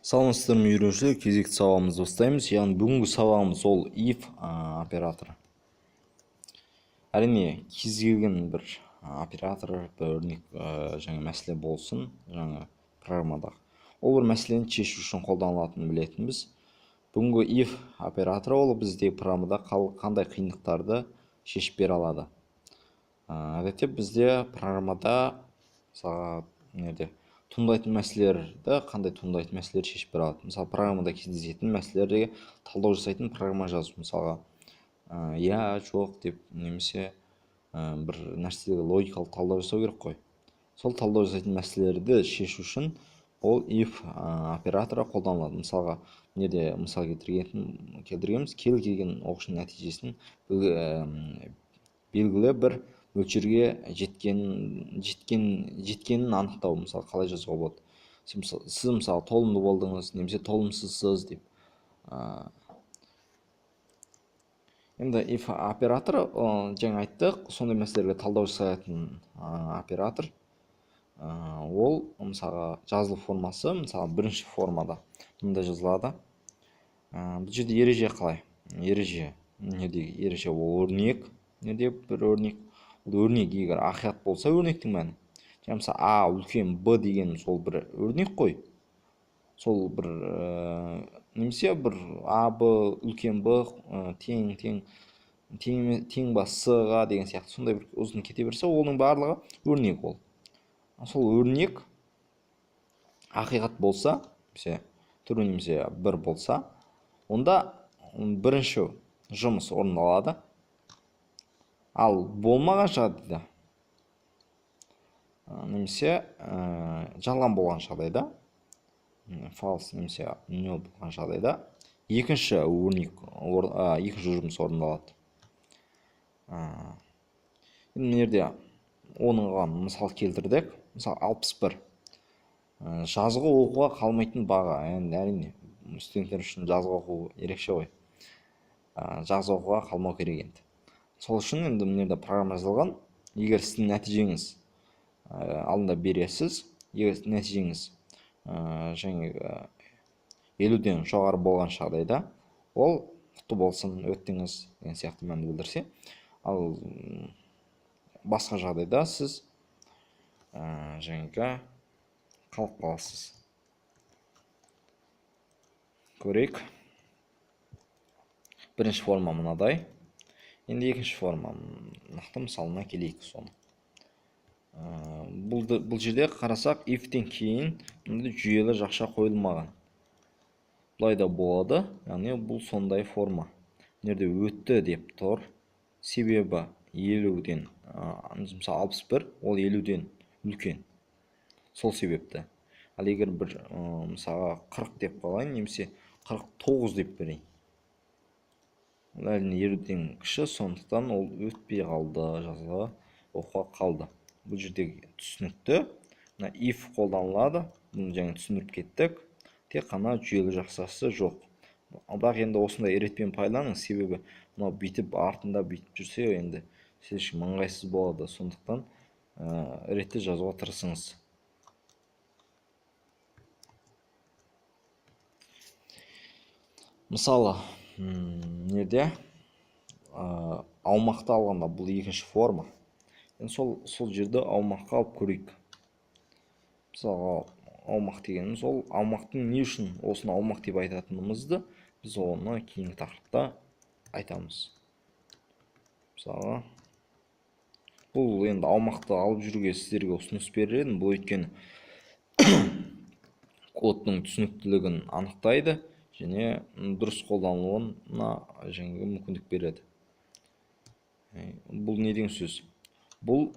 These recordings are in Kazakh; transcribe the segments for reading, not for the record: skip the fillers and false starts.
Саламатсыздар ма, үйренушілер! Кезекті сабағымызды бастаймыз. Яғни бүгінгі сабағымыз ол if операторы. Әрине, кез келген бір оператор, бір өрнек, жаңа мәселе болсын, жаңа программадағы ол бір мәселені шешу үшін қолданылатынын білетінбіз. Бүгінгі if операторы ол бізде программада қандай қиындықтарды шешіп бере алады? Әдетте бізде программада, мысалға, неде туындайтын мәселелерді, қандай туындайтын мәселелерді шешіп бере алады? Мысалы, программада кездесетін мәселелерге талдау жасайтын программа жазу, мысалға, иә, жоқ деп немесе бір нәрселерге логикалық талдау жасау керек қой. Сол талдау жасайтын мәселелерді шешу үшін ол if операторы қолданылады. Мысалға, неде мысал келтіргенбіз: кез келген оқушының нәтижесін белгілі бір мөлшерге жеткенін анықтау. Мысалы, қалай жазуға болады? Сіз, мысалы, толымды болдыңыз немесе толымсызсыз деп. Енді if операторы, жаңа айттық, сондай мәселелерге талдау жасайтын оператор. Ол, мысалға, жазылу формасы, мысалы, бірінші формада мындай жазылады. Бұл жерде ереже қалай? Ереже неде? Ереже ол өрнек. Неде бір өрнек? Ол өрнек егер ақиқат болса, өрнектің мәні, жаңа, мысалы, а үлкен б деген сол бір өрнек қой, сол бір, немесе бір а б үлкен б, тең тең тең тең ба с ға деген сияқты, сондай бір ұзын кете берсе, оның барлығы өрнек. Ол сол өрнек ақиқат болса, немесе true немесе бір болса, онда бірінші жұмыс орындалады. Ал болмаған жағдайда немесе жалған болған жағдайда, false немесе null болған жағдайда, екінші өрнек, екінші жұмыс орындалады. Енді мына жерде оныға мысал келтірдік. Мысалы, 61, жазғы оқуға қалмайтын баға. Енді, әрине, студенттер үшін жазғы оқу ерекше ғой. Жазғы оқуға қалмау керек енді. Сол үшін енді мына жерде программа жазылған. Егер сіздің нәтижеңіз, алдында бересіз, егер нәтижеңіз, жаңағы, 50-ден жоғары болған жағдайда, ол құтты болсын, өттіңіз деген сияқты мәнді білдірсе, ал басқа жағдайда сіз, жаңағы, қалып қаласыз. Көрейік. Бірінші форма мынадай. Енді екінші форма, нақты мысалына келейік соны. Бұл жерде қарасақ, if-тен кейін мындай жүйелі жақша қойылмаған. Былай да болады, яғни бұл сондай форма. Мына жерде өтті деп тұр. Себебі 50-ден, мысалы, 61, ол 50-ден үлкен. Сол себепті. Ал егер бір, мысалға, 40 деп қалайын, немесе 49 деп берейін. Ол әрине 50-ден кіші, сондықтан ол өтпей қалды, жазғы оқуға қалды. Бұл жерде түсінікті. Мына if қолданылады. Бұны жаңа түсіндіріп кеттік. Тек қана жүйелі жақшасы жоқ. Бірақ енді осындай ретпен пайдаланыңыз, себебі мынау бүйтіп артында бүйтіп жүрсе, енді слишком ыңғайсыз болады. Сондықтан ретте жазуға тырысыңыз. Мысалы, неде, аумақты алғанда, бұл екінші форма. Енді сол жерді аумаққа алып көрейік. Мысалға, аумақ дегеніміз ол аумақтың не үшін осыны аумақ деп айтатынымызды біз оны кейінгі тақырыпта айтамыз. Мысалға, бұл енді аумақты алып жүруге сіздерге ұсыныс берер едім. Бұл өйткені кодтың түсініктілігін анықтайды және дұрыс қолданылуына жаңағы мүмкіндік береді. Бұл не деген сөз? Бұл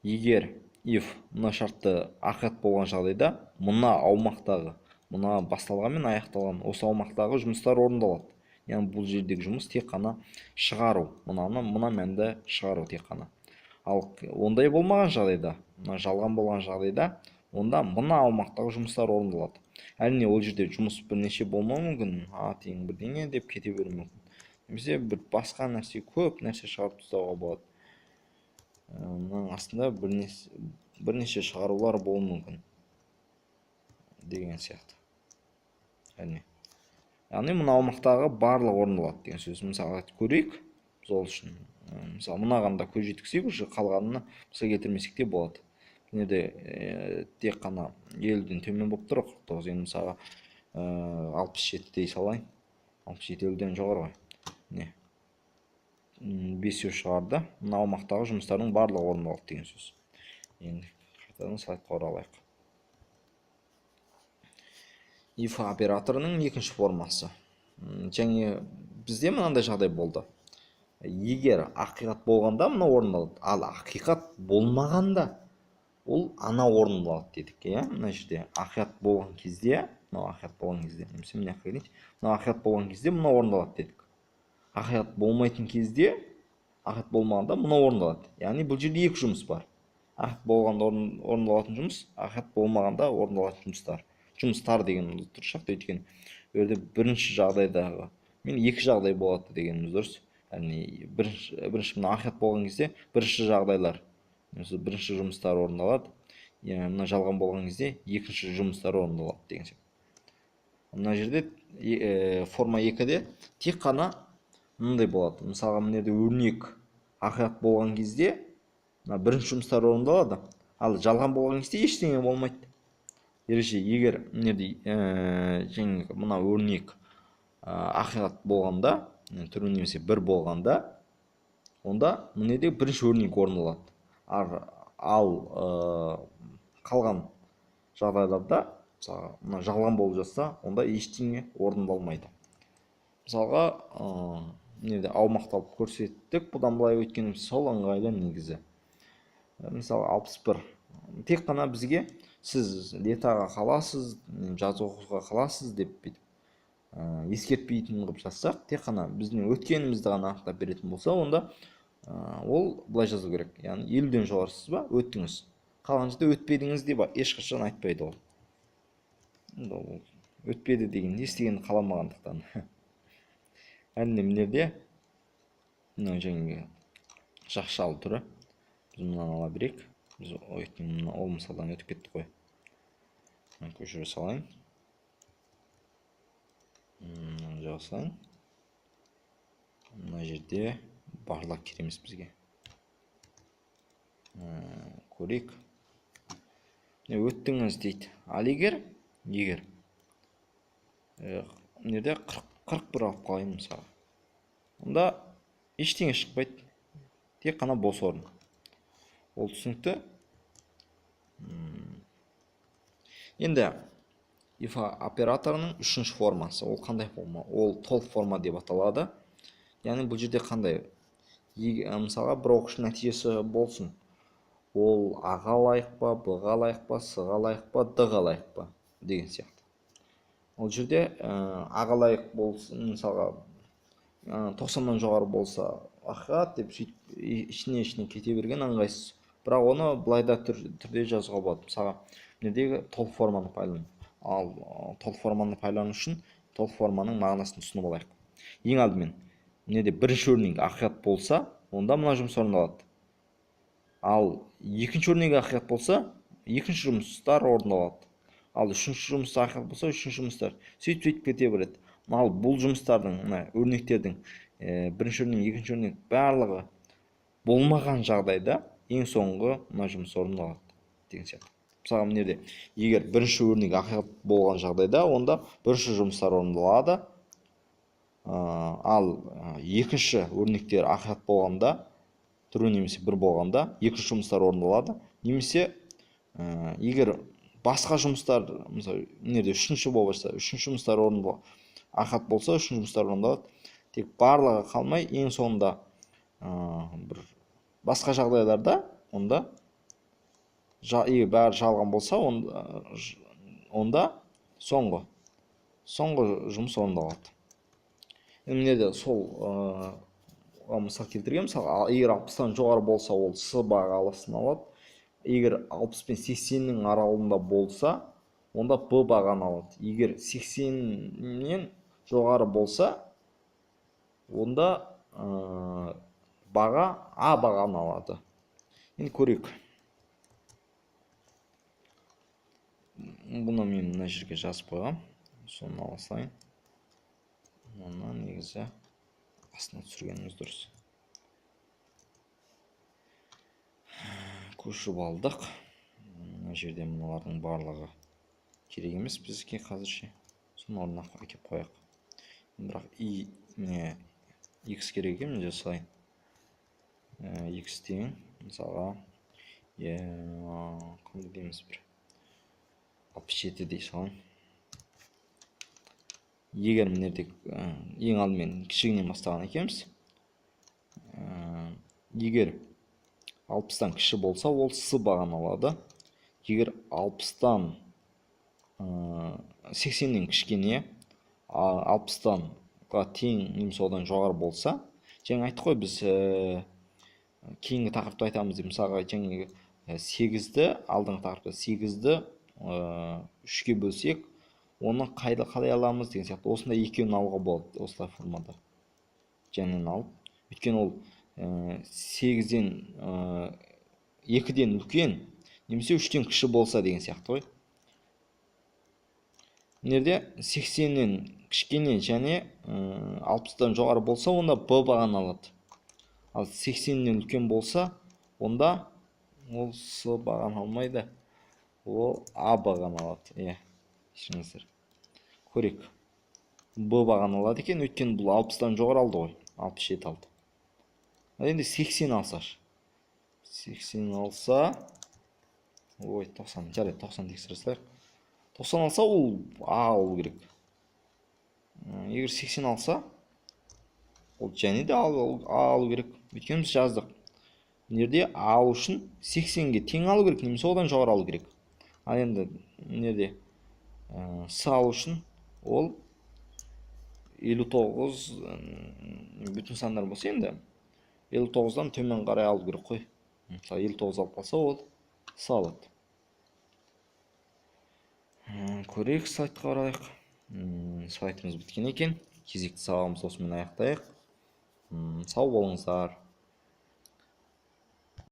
егер if мына шартты ақиқат болған жағдайда, мына аумақтағы, мына басталған мен аяқталған осы аумақтағы жұмыстар орындалады. Яғни бұл жердегі жұмыс тек қана шығару, мынаны, мына мәнді шығару тек қана. Ал ондай болмаған жағдайда, мына жалған болған жағдайда, онда мына аумақтағы жұмыстар орындалады. Әрине, ол жерде жұмыс бірнеше болмауы мүмкін, а тең бірдеңе деп кете беруі мүмкін. Немесе бір басқа нәрсе, көп нәрсе шығарып тастауға болады. Мынаның астында бірнеше шығарулар болуы мүмкін деген сияқты. Яғни мына аумақтағы барлығы орындалады деген сөз. Мысалға көрейік. Біз ол үшін мысалы мынаған да көз жеткізсек, уже қалғанына мысал келтірмесек те болады. Мына жерде тек қана 50-ден төмен болып тұр, 49. Енді мысалға 67 дей салайын. 67 50-ден жоғары ғой. Міне. 5 шығарды. Мына аумақтағы жұмыстардың барлығы орындалады деген сөз. Енді қайтадан слайдқа оралайық. If операторының екінші формасы. Және бізде мынандай жағдай болды. Егер ақиқат болғанда мына орындалады, ал ақиқат болмағанда ол ана орындалады дедік, иә? Мына жерде ақиқат болған кезде, мынау ақиқат болған кезде, немесе мына жаққа келейінші. Мынау ақиқат болған кезде мынау орындалады дедік. Ақиқат болмайтын кезде, ақиқат болмағанда мынау орындалады. Яғни бұл жерде екі жұмыс бар. Ақиқат болғанда орындалатын жұмыс, ақиқат болмағанда орындалатын жұмыстар. Жұмыстар деген дұрыс шақты, өйткені бұл жерде бірінші жағдайдағы мен екі жағдай болады дегеніміз дұрыс. Яғни бірінші мына ақиқат болған кезде бірінші жағдайлар, немесе бірінші жұмыстар орындалады. Яғни мына жалған болған кезде екінші жұмыстар орындалады деген сияқты. Мына жерде форма 2-де тек қана мындай болады. Мысалға мына жерде өрнек ақиқат болған кезде мына бірінші жұмыстар орындалады, ал жалған болған кезде ештеңе болмайды. Ереже, егер мына жерде жаңағы мына өрнек ақиқат болғанда, түрі немесе бір болғанда, онда мына жерде бірінші өрнек орындалады. Ал қалған жағдайларда, мысалға, мына жалған болып жатса, онда ештеңе орындалмайды. Мысалға, мына жерде аумақты алып көрсеттік, бұдан былай өткеніміз сол ыңғайлы негізі. Мысалы, 61. Тек қана бізге сіз летаға қаласыз, жазғы оқуға қаласыз деп бүйтіп ескертпейтін қылып жазсақ, тек қана біздің өткенімізді ғана анықтап беретін болса, онда ол былай жазу керек. Яғни 50-ден жоғарысыз ба, өттіңіз. Қалған жерде өтпедіңіз деп ешқашан айтпайды ол. Енді ол өтпеді деген естігенді қаламағандықтан. Әрине, мына жерде мынау жаңағы жақшалы түрі. Біз мынаны ала берейік. Біз өйткені мына ол мысалдан өтіп кеттік қой. Мен көшіре салайын. Мынаны жаба салайын. Мына жерде барлық керек емес бізге. Көрейік. Міне, өттіңіз дейді. Ал егер мына жерде 41 алып қалайын мысалы. Онда ештеңе шықпайды. Тек қана бос орын. Ол түсінікті. Енді if операторының үшінші формасы. Ол қандай форма? Ол толық форма деп аталады. Яғни бұл жерде қандай? Мысалға бір оқушы нәтижесі болсын. Ол А-ға лайық па, Б-ға лайық па, С-ға лайық па, Д-ға лайық па деген сияқты. Ол жерде А-ға лайық болсын, мысалға, 90-нан жоғары болса ақиқат деп сөйтіп ішіне кете берген ыңғайсыз. Бірақ оны былай да түрде жазуға болады. Мысалға, мына жердегі толық форманы пайдалану. Ал толық форманы пайдалану үшін толық форманың мағынасын түсініп алайық. Ең алдымен, мына жерде бірінші өрнек ақиқат болса, онда мына жұмыс орындалады. Ал екінші өрнек ақиқат болса, екінші жұмыстар орындалады. Ал үшінші жұмыс ақиқат болса, үшінші жұмыстар. Сөйтіп-сөйтіп кете береді. Ал бұл жұмыстардың, мына өрнектердің, бірінші өрнек, екінші өрнек барлығы болмаған жағдайда ең соңғы мына жұмыс орындалады деген сияқты. Мысалға, мына жерде егер бірінші өрнек ақиқат болған жағдайда, онда бірінші жұмыстар орындалады. Ал екінші өрнектер ақиқат болғанда, түрі немесе бір болғанда, екінші жұмыстар орындалады. Немесе егер басқа жұмыстар, мысалы, мына жерде үшінші болып жатса, үшінші жұмыстар ақиқат болса, үшінші жұмыстар орындалады. Тек барлығы қалмай, ең соңында, бір басқа жағдайларда, онда егер бәрі жалған болса, онда соңғы жұмыс орындалады. Енді мына жерде сол мысал келтірген, мысалы, егер 60-тан жоғары болса, ол С бағасын алады. Егер 60 пен 80-нің аралығында болса, онда Б бағаны алады. Егер 80-нен жоғары болса, онда баға А бағаны алады. Енді көрейік. Бұны мен мына жерге жазып қойғам. Соны ала салайын. Оны негізі астына түсіргеніміз дұрыс. Көшіріп алдық. Мына жерде мыналардың барлығы керек емес бізге қазірше. Соны орнына әкеп қояйық. Бірақ и не x керек екен, мен жасайын. X тең мысалға қандай дейміз, бір 67 дей салайын. Егер мына жерде ең алдымен кішігінен бастаған екенбіз. Егер 60-тан кіші болса, ол с бағаны алады. Егер 60-тан 80-нен кішкене, 60-танға тең немесе одан жоғары болса, жаңа айттық қой біз, кейінгі тақырыпта айтамыз деп, мысалға жаңағы 8-ді, алдыңғы тақырыпта 8-ді 3-ке бөлсек, оны қайда қалай аламыз деген сияқты. Осындай екеуін алуға болады осылай формада. Және алып, өйткені ол 8-ден 2-ден үлкен немесе 3-тен кіші болса деген сияқты ғой. Мына жерде 80-нен кішкене және 60-тан жоғары болса, онда Б бағаны алады. Ал 80-нен үлкен болса, онда ол С бағаны алмайды, ол А бағаны алады. Иә, кешіріңіздер. Көрейік. Б бағаны алады екен, өйткені бұл 60-тан жоғары алды ғой, 67 алды. Ал енді 80 алсашы. 80 алса, ой, 90, жарайды, 90 тексере салайық. 90 алса, ол А алу керек. Егер 80 алса, ол және де А алу керек. Өйткені біз жаздық. Мына жерде А алу үшін 80-ге тең алу керек, немесе одан жоғары алу керек. Ал енді мына жерде С алу үшін ол 59 бүтін сандар болса, енді 59-дан төмен қарай алу керек қой. Мысалы, 59 алып қалса, ол С алады. Көрейік, слайдқа қарайық. Слайдымыз біткен екен. Кезекті сабағымызды осымен аяқтайық. Сау болыңыздар.